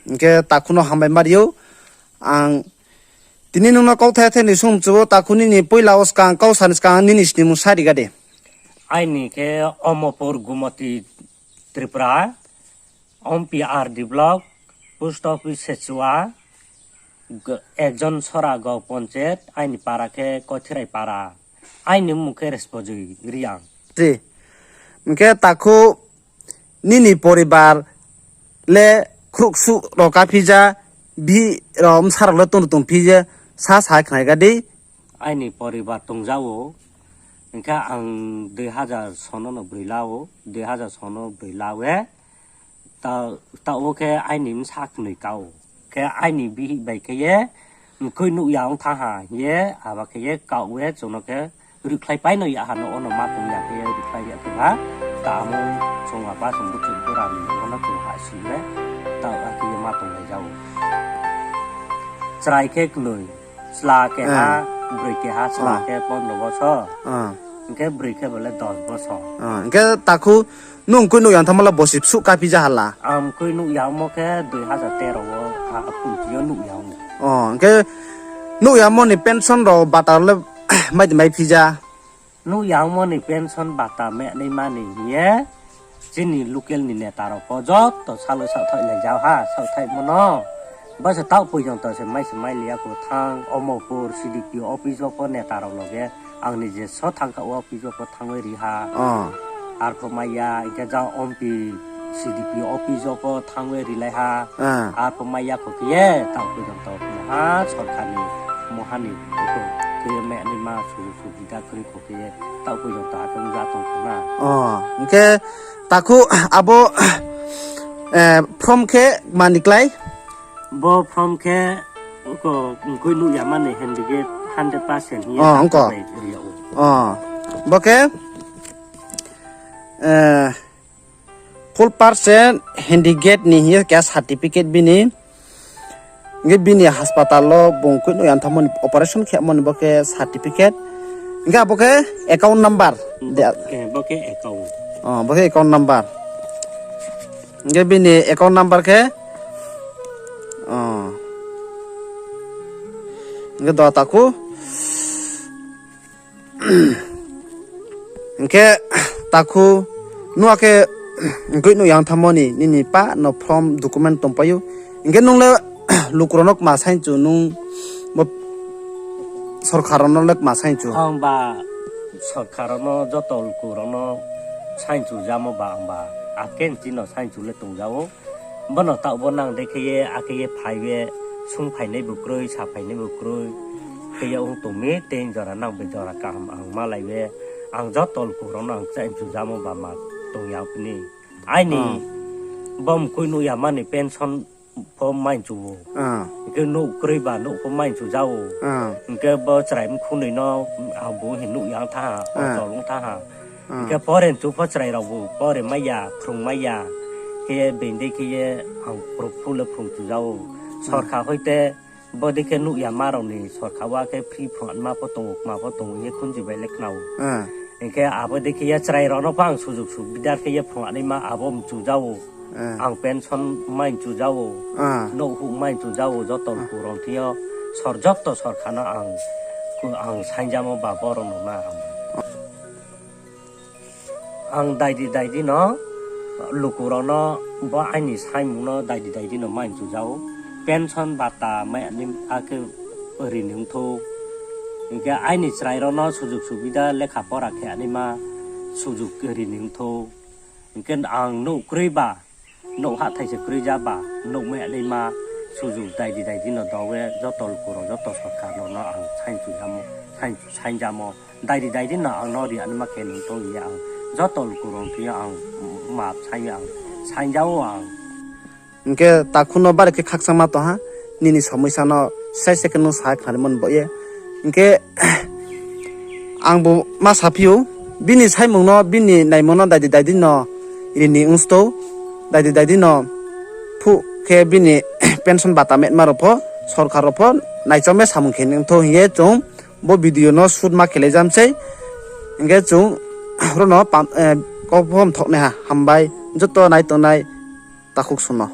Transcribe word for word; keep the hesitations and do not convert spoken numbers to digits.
Hing khe takhu no hambai ma ri ou. Ang tini nung no kauthai the ni sung mchu ou, takhu nini poila wo skang, kau sa ni skang nini snimung sa ri ga di. Aini khe Omopur Gumoti Tripura, Ompi R D block, post office Sechua, g-, Ekjon Sora Gao Ponchet, aini para khe Koithirai para, aini mmung khe Respojoi Reang. Hing khe takhu nini poribar le khruhsuh rao kaphi ja, bihih rao bsa rao le tong tongphi je, sa sa khnai ga di. Aini poribar tongja ou, hing khe ang dui hazar sono no broi la ou, dui hazar sono broi la ye, ta-, taoh wo khe aini bsa knoi ka ou. Khe aini bihih bai khe ye, mkoih nuh ya ong thanng ha hing ye, abo khe ye kaoh ye chung no khe ruhkhlaipai no ya ha, no ono ma tong ya khe ye ruhkhlai ya khe ha. Ta amo chung apa chung buchung bura ni no ono chung ha si ye, ta akhe ye ma tonglai ja ou. Chrai khe knoi, chla keha, broi keha, chla khe pondro bosor, hing khe broi khe bo le dos bosor. Hing khe takhu nung mkoih nuh ya ong thanngmo le bosi bsuh kaphi ja ha la? Ang mkoih nuh ya ongmo khe dui hazar tero wo, a, Khumti yo nuh ya ong. Hing khe nuh yamo ni pension rao bata rao le mai di maiphi ja? Nuh ya ongmo ni pension bata mai naima ni hing ye, chini local ni neta rao pho joto salo saohthaih lai ja ha, saohthaihmo no. Bo se taoh poijong to se mai se mai li ya kho thanng, Omopur C D P O office wo pho neta rao loge, ang ni je so thanng kha wo office wo pho thanng ye ri ha. Arpho mai ya, hing khe jang Ompi C D P O office wo pho thanng ye ri lai ha. Arpho mai ya kho khe ye, taoh poijong to moha sorkar ni, moha ni khe mai naima sujug subida kroi kho khe ye, taoh poijong to akhe ong ja tong kho na. Hing khe takhu abo, form khe mani klái? Bo form khe, ko, mkoih nuh ya mani handicap hundred percent hing ye ong kho. Bai ri yag ou. Bo khe, full percent handicap ni hing ye keha certificate bini. Hing khe bini hospital wo bung mkoih nuh ya ong thanngmo ni operation khe mo ni bo khe certificate. Hing khe abo khe account number. Bo khe account number. Hing khe bini account number khe, hing khe do takhu. Hing khe takhu, nung akhe mkoih nuh ya ong thanngmo ni nini pa no form document tongpai ou. Hing khe nung le luku rao no kma saingchu nung bo sorkar rao no le kma saingchu? Ang ba sorkar rao no joto luku rao no saingchu jamo ba ang ba akhe nchi no saingchu le tong ja ou. Bono taoh bo nang dei khe ye, akhe ye phai ye, sung phainai bo kroi, sa phainai bo kroi. Khe ye ong tong mi, tei jora nang bai jora kaham ang malai ye, ang joto luku rao no ang kchaih mchu jamo ba ma tong ya pini. Aini bo mkoih nuh ya mani pension pho mai mchu ou. Hing khe nouh kroi ba nouh pho mai mchu ja ou. Hing khe bo chrai mkhunoi no ang bo hing nuh ya ong thanng ha, achol ong thanng ha. Hing khe pore mchu pho chrai rao bo pore mai ya, phrung mai ya. Khe ye being dei khe ye ang phrung le phrung chu ja ou. Sorkar hoite bo dei khe nuh ya ma rao ni sorkar wo khe free phrung ma pho tong ou, kma pho tong ou hing ye khunju bai le khna ou. Hing khe abo dei khe ye chrai rao no pho ang sujug subida khe ye phrung naima abo mchu ja ou. Ang pension mai mchu ja ou. Nouhhuh mai mchu ja ou, joto luku rao thing yo sor joto sorkar no ang, ang saingjamo ba boro no na ang. Ang daidi daidi no luku rao no bo aini saimung no daidi daidi no mai mchu ja ou. Pension bata mai ani akhe ri ni ongthou. Hing khe aini chrai rao no sujug subida lekha pora khe naima sujug ri ni ongthou. Hing khe ang nouh kroi ba, nouh hahthai se kroi ja ba, nouh mai naima sujug daidi daidi no do ye joto luku rao joto sorkar rao no ang saingjamo, saingjamo. Daidi daidi no ang no ri naima khe nung tong ye ang joto luku rao thing yo ang map saing ye ang saing ja ou ang. Hing khe takhu no bare khe khakchangma tong ha, nini somoisa no sai se khe nung sa khnarimo ni baoh ye. Hing khe ang bo ma saphi ou, bini saimung no, bini naimung no daidi daidi no ri ni ongthou, daidi daidi no phuh khe bini pension bata metma rao pho, sorkar rao pho naichom ye samung khe ni ongthou hing ye chung bo video no shoot ma khelai jam sei. Hing khe chung ro no kau pho mthaoh nai ha, hambai joto nai tongnai takhu sung no.